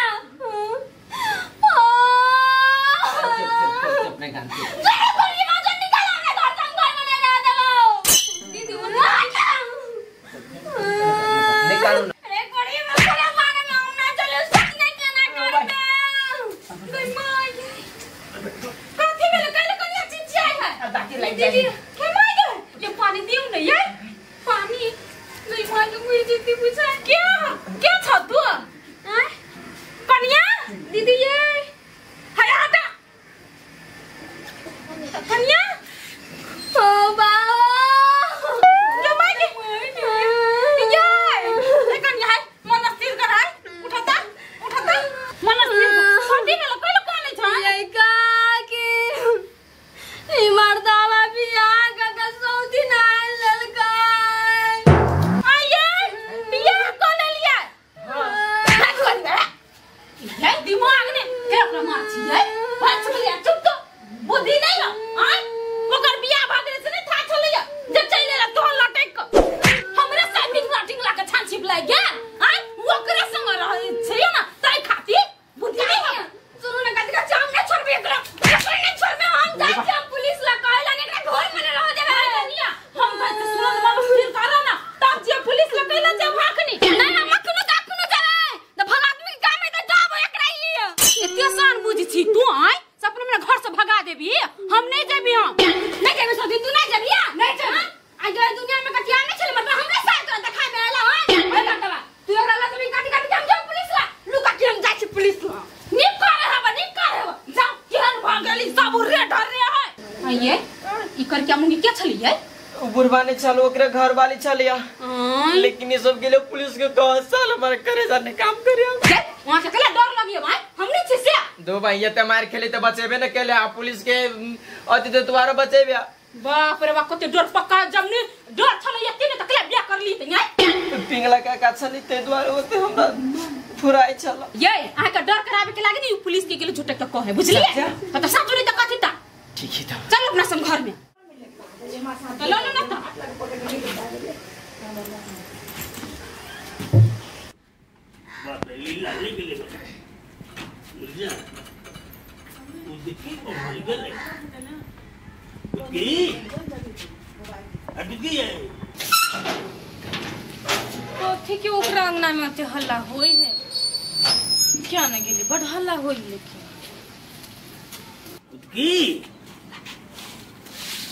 चुप चुप चुप अपने गान के चल गोली मार जो निकाल हमरा घर से, हम घर में नहीं रह देबो। दीदी वो निकालू ना। अरे कोड़ी में पूरा मारे में हम ना चलो सच नहीं कहना करबे। गई my कथी भेल कहले कनिया चिचियाई है। दादी लाग जाई दीदी हे my गए ये पानी दिउ न ये पानी नहीं माय के मुई दीदी पूछा क्या क्या छ तू हां कनिया दीदी ये हाय हटा कनिया ओ बाओ ये my के ये ए कनिया है मन स्थिर कर है उठाता उठाता मन स्थिर कर। कथी भेल कहले कोन छ ये का के ई मर्दावा बियाह का का सौदी ना ललका आये बियाह क लेलियै हां कर ये दिमाग ने के ओकरा मार छियै भाग छलियै चुप तो बुद्धि नहीं है आय ओकर बियाह भ गेलै से नहीं था छलैया जे चलि एला तोहर लटक क हमरे से मिंगला टिंगला के छान छिप लागि गेल आय ओकरे संग रहै छै ना तै खातिर बुद्धि नहीं है। सुनू ना कथी का हम नहीं छोड़बे एकरा, एकरा नहीं छोड़बे हम। जाइ छी हम पुलिस ला कहला ने एकरा घर में न रह देबे। कनिया हम कहै छी सुन मन स्थिर कर ना तब जे पुलिस ला कहला जे भाखनी नहीं हम अखनो त अखनो जाबे त भला आदमी के काम है त जाबो एकरा ई। एते शान बुझी छी तू आय से अपने हमरा घर से भगा देबी। हम नहीं जेबी, हम नहीं जेबी सोची तू नहीं जेबी नहीं जेबी। आ जो दुनिया में कथिया नहीं छले मतलब हमरे साथ तोरा देखाय में आला हां। ओए बाटवा तू एकरा ला जमीन काटी काटी हम जाऊ पुलिस ला लुका के हम जाइ छी पुलिस ला। नीक करे हबा नीक करे हबा जाओ केहन भ गेली सब रे डर रे है। आइए ई कर के मुंगी के छलियै उ बुढ़वा ने छल ओकरे घर वाली छलिया, लेकिन ये सब गेले पुलिस के कह साल हमर करे जाने काम करे। वहां से कला डर लगियो भाई हम नहीं छी से दो भाई ये त मार खेले त बचेबे न केले आ पुलिस के अति त तुम्हारो बचेबे। बाप रे बाप कते डर पक्का जमनी डर छलै एते ने त कला बियाह कर ली त नै पिंगला का का छली ते द्वारे होते हमरा फुराई छल। ये अहाँ के डर कराबे के लागे ने पुलिस के गेले झूठे के कहे बुझलिए त साचो नहीं त कथि त ठीक है त चल अपना संग घर में त लो लो न त बाप रे लीला ले गेलै बुझलियै उ देखी को भर गेलै की अभी की है कथी के ओकरा अंगना में ओते हल्ला होई है क्या न गेली बड़ हल्ला होई लेकिन की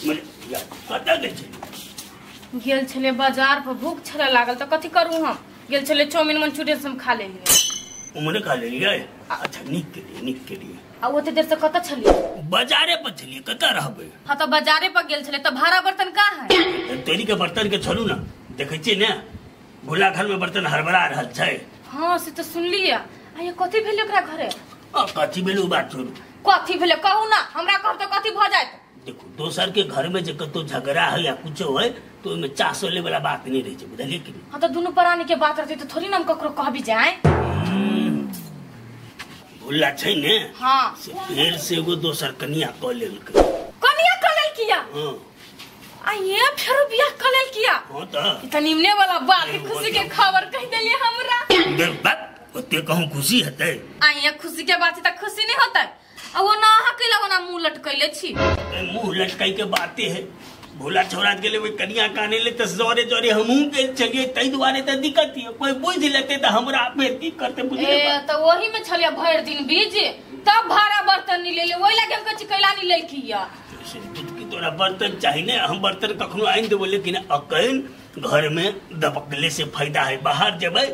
मने या कतऽ गेल छली? गेल छले बाजार पर भूख छले लागल त कथी करू हम गेल छले चाउमीन मंचूरियन सब खा लेलियै। उमरे खा लेलियै? अच्छा नीक केलियै नीक केलियै। आ ओते देर से कतऽ छलियै? बाजारे पर छलियै कतऽ रहबै। हां त बाजारे पर गेल छले त भाड़ा बर्तन कहाँ है? तेरी के बर्तन के छोड़ू ना देखै छियै ने गोला घर में बर्तन हड़बड़ा रहल छै। हां से त सुनलियै। आ ये कथी भेल ओकरा घरे? आ कथी भेल उ बात छोड़ू कथी भेलै कहू ना हमरा कहब त कथी भ जायत। देखो दोसर के घर में जे कतो झगड़ा है या कुछो है तो ओमे चासो ले वाला बात नहीं रहे छै, बुझलिए कि? हां त दुनु प्राणी के बात रहते त थोड़ी ना हम ककरो कहबी जाए। भुल्ला छै ने। हां से फेर से एगो दोसर कनिया क लेलकै। कनिया क लेलकिया? हां आ ये फेरो बियाह क लेलकिया? हां त ई त निमने वाला बात खुशी के खबर कह देलिए हमरा। देख बात ओते कहूं खुशी हेतै। आ ये खुशी के बात त खुशी नहीं होतै। आ वो ना अहाँ कैला ओना मुंह लटकैले छी। मुंह लटकै के बाते है, भोला छोरा गेले ओइ कनिया काने ले त जोरे जोरे हमहू गेल छलिए तै दुआरे त दिक्कत है, कोई बुझ लेते त हमरा फेर की करते बुझले। ए त ओही में छलिए भरि दिन बीज तब भाड़ा बर्तन नहीं लेले, ओइ लागे हम कहै छी कैला नहीं लेलकिया। से की तोरा बर्तन चाही ने, हम बर्तन कखनो आनि देबो, लेकिन अकैन घर में दबकले से फायदा है, बाहर जेबै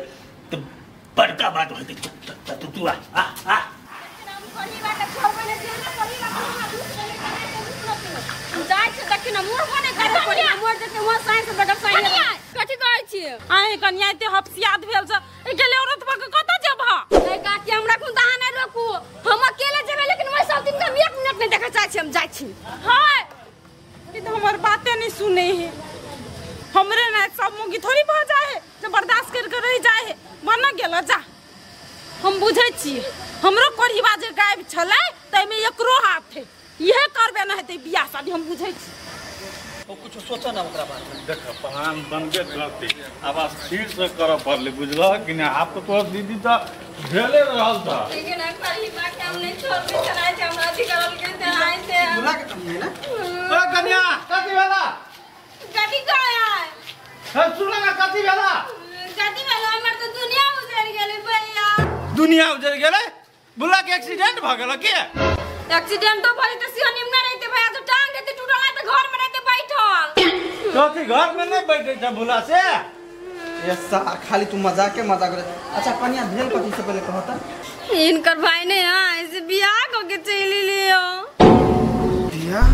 त बड़का बात होतै। तू तू आ आ आ आए कनिया एते हफसियात भेल छ गेले औरत बक कत जेबह? नहीं काकी हमरा कुन अहाँ नहीं रोकू, हम अकेले जेबै, लेकिन ओइ सब दिन के हम 1 मिनट नहीं देखै चाहै छी, हम जाइ छी। हाय ई त हमर बाते नहीं सुने है, हमरे ना सब मुगी थोड़ी भ जाए है जे बर्दाश्त कर के रह जाए है, बन गेल जा। हम बुझै छी हमरो कोढ़ीबा जे गायब छलै तैमे एकरो हाथ है, इहे करबे न हेतै बियाह शादी, हम बुझै छी। ओ कुछ सोचा ना ओकरा बारे में। देख प्लान बनबे करते आब स्थिर से करऽ पड़लै, बुझलह कि नहीं? आब तो तोहर दीदी त भेले रहल था। लेकिन हम कोढ़ीबा के हम नहीं छोड़बे चलाय छै, हमरा अथी करल के ते आइ से बुला के कम है ना। ओ कन्या कथी भेला? कथी कहै? हम सुन ना कथी भेला? कथी भेला? हमर त दुनिया उजड़ गेलै भैया। दुनिया उजड़ गेलै? बुला के एक्सीडेंट भ गेल के? एक्सीडेंट तो भले त सियो निमना रहते भैया, तो टांग देते टूटल त घर में रहते बैठल। कथी घर में नहीं बैठे छ भुला से? ये सार खाली तू मजाक के मजाक करे। अच्छा कन्या भेल कथी से पहले कहता? इनकर भाई ने हां ऐसे बियाह क के चली लियो। बियाह?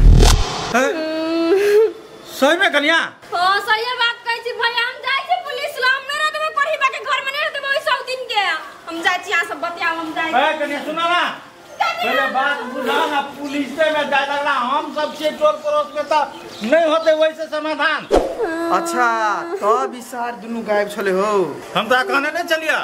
सही में कन्या? हां सही बात कहै छी भैया, हम जाइ छी पुलिस ल, हम नहीं रहते पढ़ीबा के घर में नहीं रहते ओइ सब दिन के, हम जाइ छी यहां सब बतियाब हम जाइ। ए कन्या सुना ना पहले बात बुझा ना, पुलिस में जाय लगला, हम सब छे टोल पड़ोस में त नहीं होते वैसे समाधान। अच्छा तब ई सार दुनु गायब छले हो? हम तो कहने नहीं चलिया,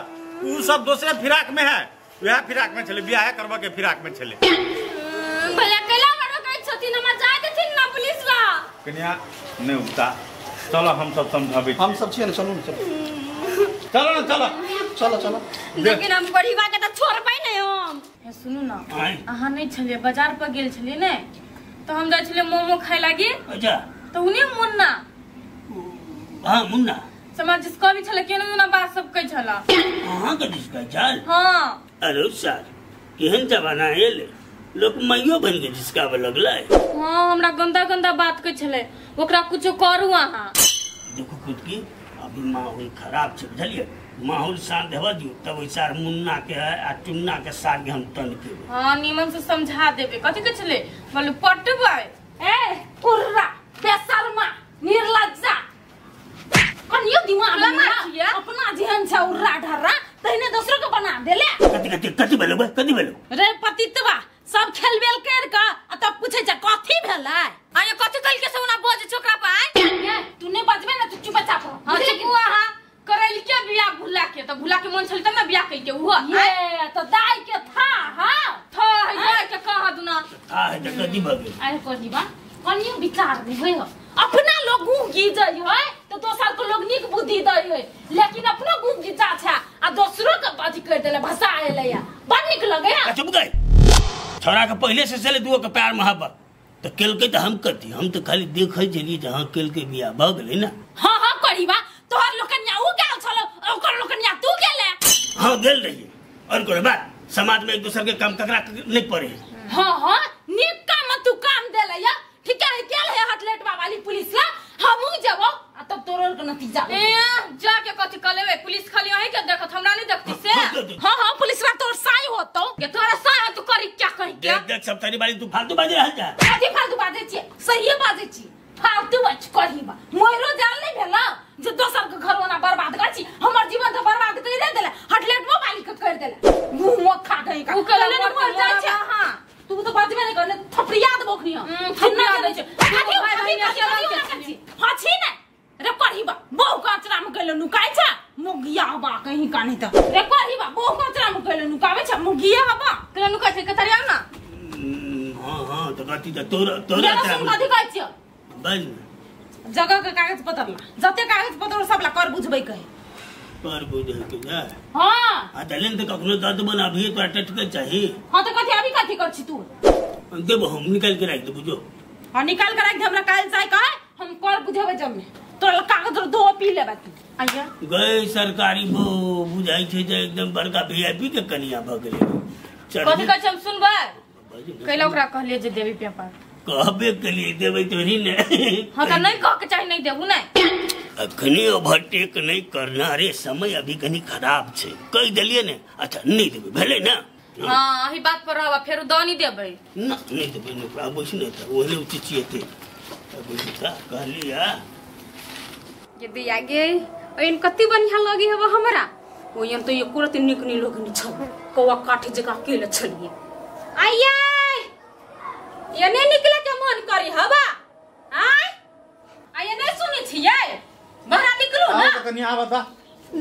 उ सब दूसरे फिराक में है, वह फिराक में छले, बियाह करबा के फिराक में छले। भैया कैला मरो कहै छथिन, हमरा जाय देथिन ना पुलिस ला। कन्या नहीं उठता, चलो हम सब समझाबे, हम सब छिए ना, चलू ना चलो चलो ना चलो चलो चलो। लेकिन हम परिवार के त छोड़बै नहीं हम। सुनू ना अहाँ नहीं छलिए बाजार पर गेल छलिए ने, तो हम जाइ छलिए मोमो खाय लागी। अच्छा तो उन्हें मुन्ना, हां मुन्ना समाज जिसको भी छले केना मुन्ना बात सब कहै छला। हां के जिसका चल। हां अरे सर केहन जमाना एले, लोग मैयो बन के जिसका लगलै। हां हमरा गंदा गंदा बात कहै छले, ओकरा कुछो करू अहाँ। देखो खुद की अभी माहौल खराब छै, बुझलिए? माहौल शांत हेबा दियो तब ओइ सार मुन्ना के आ चुन्ना के सार हम तन के। हां निमन से समझा देबे। कथि कहै छले? बोले पटबै। ए कुर्रा बेशर्मा निर्लज्जा कनियो दिमाग में अपना जेहन छै उर्रा ढर्रा तहने दोसरो के बना देले। कथि कथि कथि भेलो बे, कथि भेलो रे पतितवा? सब खेलबेल कर के आ तब पूछे छै कथि भेलै? आ ये कथि कल के सोना बज छोकरा पर आय? ये तू नै बजबे ना तू चुपचाप रह। हां चुप अहाँ करैल के बियाह भुला के त भुला के मन छल तब ना बियाह कइल के उहो। ये त दाई के था। हां था है के कह दुना था है त कथि भ गेल? अरे कोनिबा कनियो विचार नहीं होय, अपना लोग गुह गीजै है तो दोसर को लोग नीक बुद्धि दै है, लेकिन अपनो गुह गीजा छै आ दोसरो के अथी कर देले भसा एलै या बड़ नीक लगे। चुप गए छोरा के पहले से चले दुओ के प्यार मोहब्बत त केलकै त हम कथि, हम त खाली देखै छलियै जे हां केलकै बियाह भ गेलै ना। हां हां करीबा तोहर लोकनिया उ गेल छलो ओकर लोकनिया तू गेले। हां गेल रहिए और कोई बात समाज में एक दूसरे के काम ककरा नहीं पड़े। हां हां नीक काम तू काम देले या ठीक है, गेल है हटलेटवा वाली पुलिस ला हमहु जेबो आ तब तोरोर के नतीजा। ए जाके कथि क लेबे पुलिस खाली अहीं के देखत हमरा नहीं देखती से। हां हां पुलिसवा तोर साई होतो के तोरा साई तू करी क्या कही क्या? देख देख सब तारी बारी तू फालतू बाजे रहल जा। कथि फालतू बाजे छी? सहीए बाजे छी। फालतू बच करी बा मोरो जान नहीं भेला जे दोसर के घर ओना बर्बाद कर छी, हमर जीवन त बर्बाद कर देले हटलेटवा वाली के कर देले मुंह मुख खा गई का उ कले मर जाय छै। हां तू तो बाजबे नहीं करने थपड़िया देबो खनी थपड़िया दै छै कथी हां छी ने रे करही बा बहु काचरा में गेल नुकाय छ मुगिया बा कहीं का नहीं त रे करही बा बहु काचरा में गेल नुकावे छ मुगिया बा केला नुकाय छै कतरिया ना। हां हां त कथी त तोरा तोरा कथी कहै छियो बन जगह के कागज पत्र ला जते कागज पत्र सब ला कर बुझबै कहे कर बुझै के जा। हां आ दलेन त कखनो दर्द बन अभी तोरा टटके चाही। हां त कथी अभी कथी कर छी तू देबो हम निकाल के राख दे बुझो। हां निकाल के राख दे हमरा काल चाही कहे हम कर बुझेबै जमने तोरा कागज दो पी लेबा तू आइया गए सरकारी बो बुझाई छै जे एकदम बड़का वीआईपी के कनिया भ गेलै। कथी कहै छै हम सुनबै कैला ओकरा कहलिए जे देबी पेपर कहबे के लिए देबै तोरी ने। हां त नहीं कह के चाही नहीं देबू ने अखनी ओवरटेक नहीं करना रे समय अभी कनी खराब छै कह देलिए ने। अच्छा नहीं देबै भेलै ना। हां एही बात पर रहबा फेरो द नहीं देबै ना नहीं देबै ने आबै छै ने त ओहने उचिचिएते बुझता कहलिया ये दिया गे ओइन कति बढ़िया लगी हब हमरा ओइन तो एको रति निक नि लोग नि छौ कौआ काठी जका केले छलिए आइया ये ने निकले के मन करी हवा आय आय ने सुनै छियै बाहर निकलू ना त कनी आबा त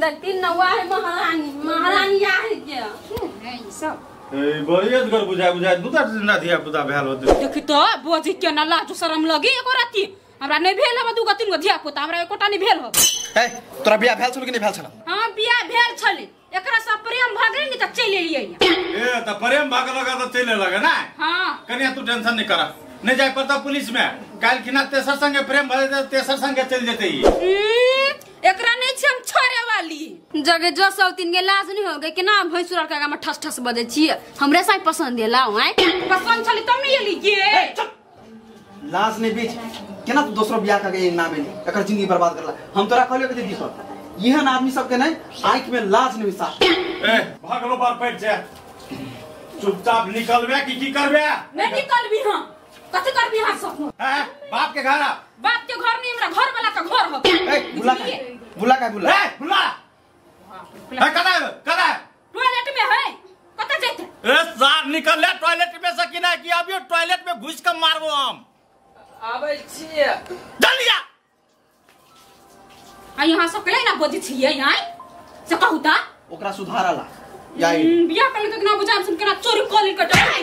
दलती नवा है महारानी महारानी आ है के है ई सब ए बड़ियत घर बुझाय बुझाय दूटा जिंदा धिया पुता भेल होते देखि त बोजी के ना लाज शरम लगी एको राती हमरा नहीं भेल हब दूगो तीन गो धिया पुता हमरा एकोटा नहीं भेल हब। ए तोरा बियाह भेल छल कि नहीं भेल छल? हां बियाह भेल छल एकरा से प्रेम भ गेल नि त चलि एलियै। ए त प्रेम भ गेल त चलि लगे ना। हां कनिया तू टेंशन नहीं कर नहीं जाय पड़ता पुलिस में काल खिना तेसर संगे प्रेम भ जेतै तेसर संगे चलि जेतै। एकरा नहीं छै हम छोड़े वाली जगे जो सब तीन के लाज नहीं हो गए केना भैंसुर के आगा में ठस ठस बजै छियै हमरे साथ पसंद एला आय पसंद छली तब नहीं एली गे। लाज नहीं बीच केना तू दोसरो बियाह के नाम एली एकर जिंदगी बर्बाद करला। हम तोरा कहलियो के दीपक एहन आदमी सब के नहीं आंख में लाज नहीं सा। ए भागलो बार पैठ जा चुपचाप निकलबे की की करबे? नहीं निकलबी। हां कथि करबी? हां सब हैं बाप के घर बाप के घर नहीं हमरा घर वाला का घर हो। ए बुला का बुला का बुला ए बुला ए कदा कदा टॉयलेट में है कत जेते? ए सार निकल ले टॉयलेट में से कि ना कि अभी टॉयलेट में घुस के मारबो हम आबै छियै डलिया। आ यहां सब के ना बजै छियै आय से कहू ता ओकरा सुधारला याई बियाह कर के ना बुझाम सुन केना चोरी कॉल के डर ए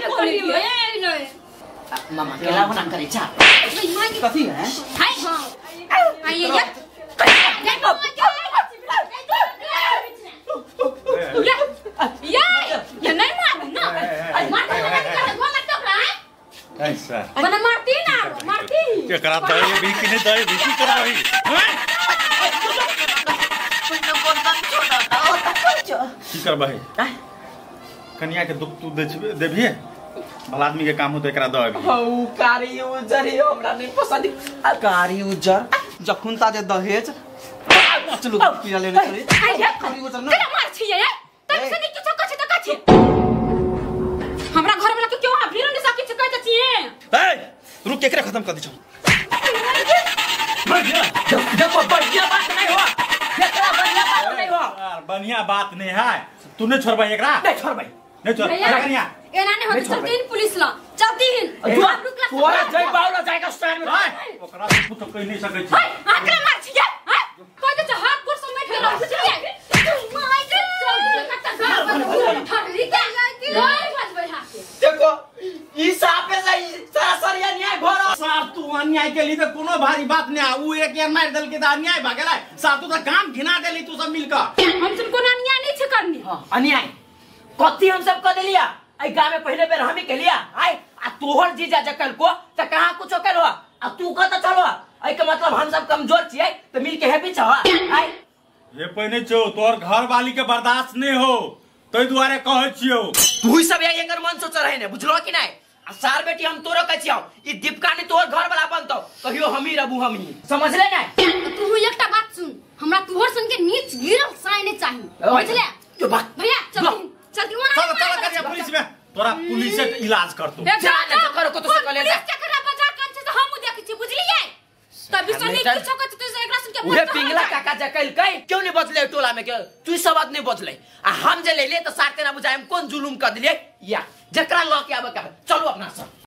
नहीं मामा केला बना करे छा कथी है? हाय हां आइए ये ये ये नहीं मार ना मार मार तो रहा ऐसा बना मारती ना मारती केकरा दही भी कि नहीं दही भी की कराबी की करबही कनिया के दुख तू देबिहे भला आदमी के काम हो तो एकरा दऽ अबही। हौ कारी उजर हमरा नहीं पसंद आ कारी उजर जखुन ता जे दहेज 5 लोग रुपया लेने छली कारी उजर ना केना मार छियै तब से नहीं किछो कछि त कछि हमरा घर वाला के क्यों आ भीरो नहीं सकी कहै छियै। ए रुक केकरे खत्म कर दै छौ। देखो बढ़िया बात नहीं हो एकरा बढ़िया बात नहीं हो बढ़िया बात नहीं है तू नहीं छोड़बै एकरा नहीं छोड़बै नहीं छोड़ कनिया एना नहीं होत चलतीन पुलिस ला चलतीन तोरा जय बावला जाएगा स्टैंड में ओकरा से तू तो कहि नहीं सकै छी। आकरा मार छियै हां कह दे हाथ गोर से बैठ गेल बुझलियै तू माय के चल कत घर ठहरी के घर बजबै हाथ देखो ई साफे से सारा सरिया न्याय घर साफ तू अन्याय के लिए तो कोनो भारी बात नहीं आ उ एक यार मार देल के त अन्याय भ गेलै साफ तू त काम घिना देली तू सब मिलकर हम सुन कोनो अन्याय नहीं छै करनी। हां अन्याय कथी हम सब कर देलिया ए गांव में पहले बेर हम ही केलिया आय आ तोहर जीजा जकल को त कहां कुछो करवा आ तू कत चलवा ए के मतलब हम सब कमजोर छियै त मिल के हैप्पी छवा आय हे पहिने छौ तोहर घर वाली के बर्दाश्त नहीं हो तै दुआरे कहै छियौ तू ही सब एकर मन सोच रहे ने बुझलो कि नहीं आ सार बेटी हम तोरो कहै छियौ ई दीपका ने तोहर घर वाला बनतौ कहियो हम ही रहबू हम ही समझले नै। तू एकटा बात सुन हमरा तोहर सन के नीच गिरल साय नहीं चाही बुझले जो बात भैया चल चल चल चल करिया पुलिस में तोरा पुलिस से इलाज कर तू जा ना करो को तो से कले जा पुलिस के करा बजा कन छै हम देखै छी बुझलियै तभी से नहीं किछो कह तू एकरा सुन के उहे पिंगला काका जे कइल क्यों नहीं बचले टोला में के तू सब बात नहीं बचले आ हम जे लेले त साथे ना बुझाय हम कोन जुलुम कर दिलियै या जकरा लऽ के आबऽ के चलू अपना सब।